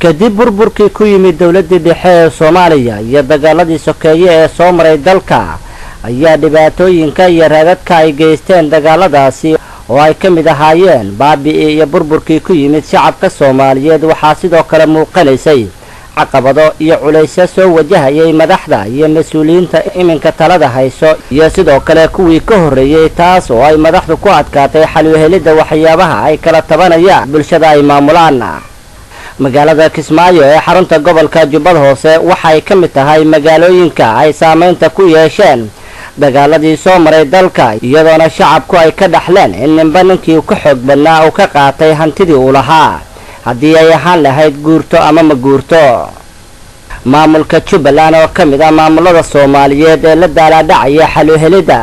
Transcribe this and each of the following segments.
Kadib burburkii ku yimid dowladdii dhexe ee Soomaaliya iyo dagaaladii sokeeye ee soo maray dalka, ayaa dhibaatooyinka iyo raadadka ay geysteen dagaaladaasi oo ay ka mid ahaayeen baabi'i iyo burburkii ku yimid shacabka Soomaaliyeed, waxaa sidoo kale muuqanaysay caqabado iyo culaysyo soo wajahayay madaxda iyo mas-uuliyiinta iminka talada hayso iyo sidoo kale kuwii ka horreeyey, taas oo ay madaxdu ku adkaatay xal u helidda waxyaabaha ay kala tabanayaan bulshada ay maamulaan. Magaalada Kismaayo ee xarunta gobolka Jubbada Hoose waxay ka mid tahay magaalooyinka ay saameynta ku yeesheen dagaaladii soo maray dalka, iyadoona shacabku ay ka dhaxleen in ninba ninkii ka xoog badnaa uu ka qaatay hantidii uu lahaa, haddii ay ahaan lahayd guurto ama ma guurto. Maamulka Jubbaland oo ka mid ah maamulada Soomaaliyeed ee la daalaadhacaya xal u helidda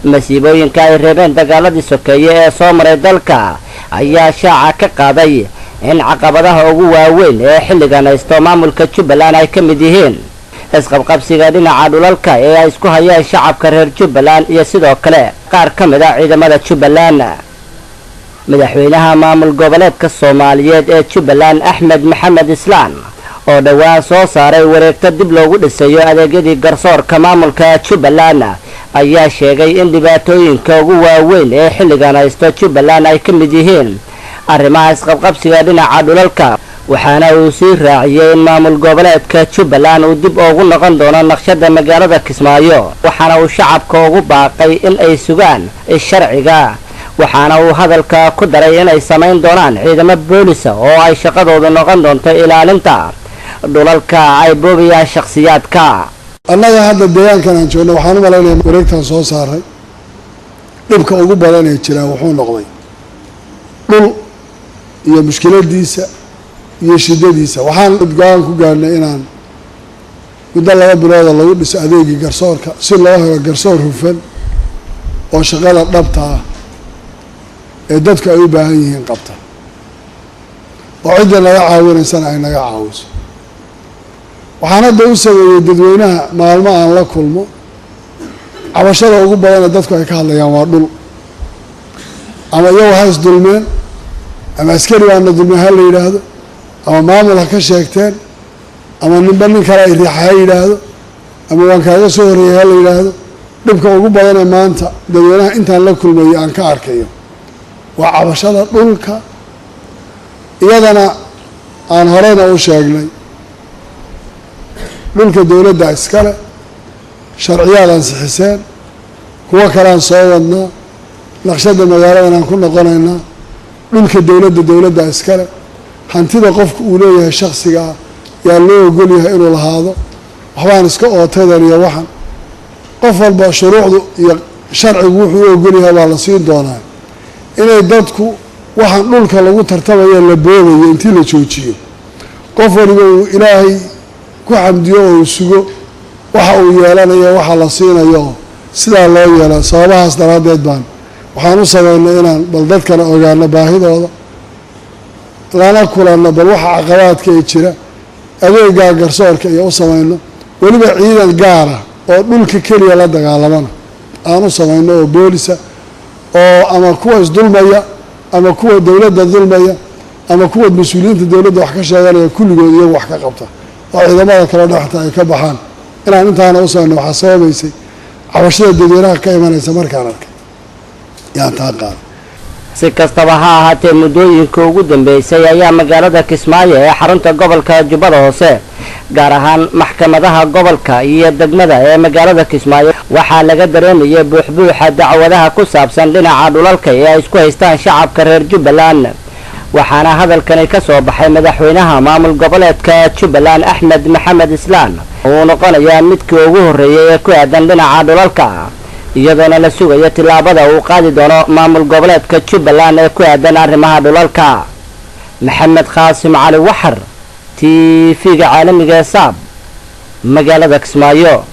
masiibooyinka ay reebeen dagaaladii sokeeye ee soo maray dalka, ayaa shaaca ka qaaday in caqabadaha ugu waaweyn ee xilligan haysto maamulka Jubbaland ay ka mid yihiin isqabqabsiga dhinaca dhulalka ee ay isku hayaan shacabka reer Jubbaland iyo sidoo kale qaar ka mid ah ciidamada Jubbaland. Madaxweynaha maamul goboleedka Soomaaliyeed ee Jubbaland, Axmed Maxamed Islaan, oo dhowaan soo saaray wareegto dib loogu dhisayo adeegyadii garsoorka maamulka Jubbaland, ayaa sheegay in dhibaatooyinka ugu waaweyn ee xilligan haysto Jubbaland ay ka mid yihiin arrimaha isqabqabsiga dhinaca dhulalka, waxaana uu sii raaciyey in maamul goboleedka Jubbaland uu dib ugu noqon doono naqshada magaalada Kismaayo, waxaana uu shacabka ugu baaqay in ay sugaan sharciga, waxaana uu hadalka ku daray inay samayn doonaan ciidamo boolisa oo ay shaqadoodu noqon doonto ilaalinta dhulalka ay boobayaan shakhsiyaadka. Annaga hadda deegaankan aan joogno, waxaan u malaynaya wareegtaan soo saaray, dhibka ugu badan ee jiraa wuxuu noqday dhul iyo mushkiladiisa iyo shidadiisa. Waxaan go-aan ku gaarhnay inaan muddo 2 bilooda lagu dhiso adeegii garsoorka, si loo helo garsoor hufan oo shaqada dhabta ah ee dadku ay u baahan yihiin qabta, oo cidda naga caawinaysana ay naga caawiso. Waxaan hadda u sameeyey dadweynaha maalmo aan la kulmo, cabashada ugu badane dadku ay ka hadlayaan waa dhul, ama iyagu ha isdulmeen, ama askari baana dulmeen ha la yidhaahdo, ama maamul ha ka sheegteen, ama ninba nin kale ay riixa ha yidhaahdo, ama waan kaaga soo horreeyay ha la yidhaahdo. Dhibka ugu badanee maanta dadweynaha intaan la kulmayo aan ka arkayo waa cabashada dhulka. Iyadana aan horeyna u sheegnay, dhulka dowladda iskale, sharciyaad ansixiseen, kuwo kalean soo wadnaa, naqshadda magaaladan aan ku noqonaynaa. Dhulka dowladda, dowladda iskale, hantida qofka uu leeyahay shaksiga ah yaa loo ogol yahay inuu lahaado. Waxbaan iska ootadan iyo waxan, qof walba shuruucdu iyo sharcigu wuxuu u ogol yahay baa la siin doonaa. Inay dadku waxaan dhulka lagu tartamayo la boobayo intii la joojiyo, qof waliba uu Ilaahay ku xamdiyo oo uu sugo waxa uu yeelanayo, waxa la siinayo, sidaa loo yeela. Sababahaas daraaddeed baan waxaan u sameynay inaan bal dadkana ogaano baahidooda, lana kulanno bal waxa caqabaadka ee jira, adeegaa garsoorka iyo u sameyno, weliba ciidan gaara oo dhulka keliya la dagaalamana aan u sameyno, oo boolisa, oo ama kuwa isdulmaya ama kuwa dowladda dulmaya ama kuwa mas-uuliyiinta dowladda wax ka sheeganaya, kulligood iyagu wax ka qabta, oo ciidamada kale dhexta ay ka baxaan. Inaan intaana u sameyno waxaa sababaysay cabashada dadweynaha ka imanaysa markaan arkay yaan taa qaaday. Si kastaba ha ahaatee, muddooyinka ugu dambeysay ayaa magaalada Kismaayo ee xarunta gobolka Jubbada Hoose, gaar ahaan maxkamadaha gobolka iyo degmada ee magaalada Kismaayo, waxaa laga dareemayay buuxbuuxa dacwadaha ku saabsan dhinaca dhulalka ee ay isku haystaan shacabka reer Jubbaland, waxaana hadalkani ka soo baxay madaxweynaha maamul goboleedka Jubbaland, Axmed Maxamed Islaan, uu noqonayaa midkii ugu horreeyey ee ku aadan dhinaca dhulalka, iyadoona la sugayo tillaabada uu qaadi doono maamul goboleedka Jubbaland ee ku aadan arrimaha dhulalka. Maxamed Khaasim Cali Waxar, TV-ga caalamiga ee Saab, magaalada Kismaayo.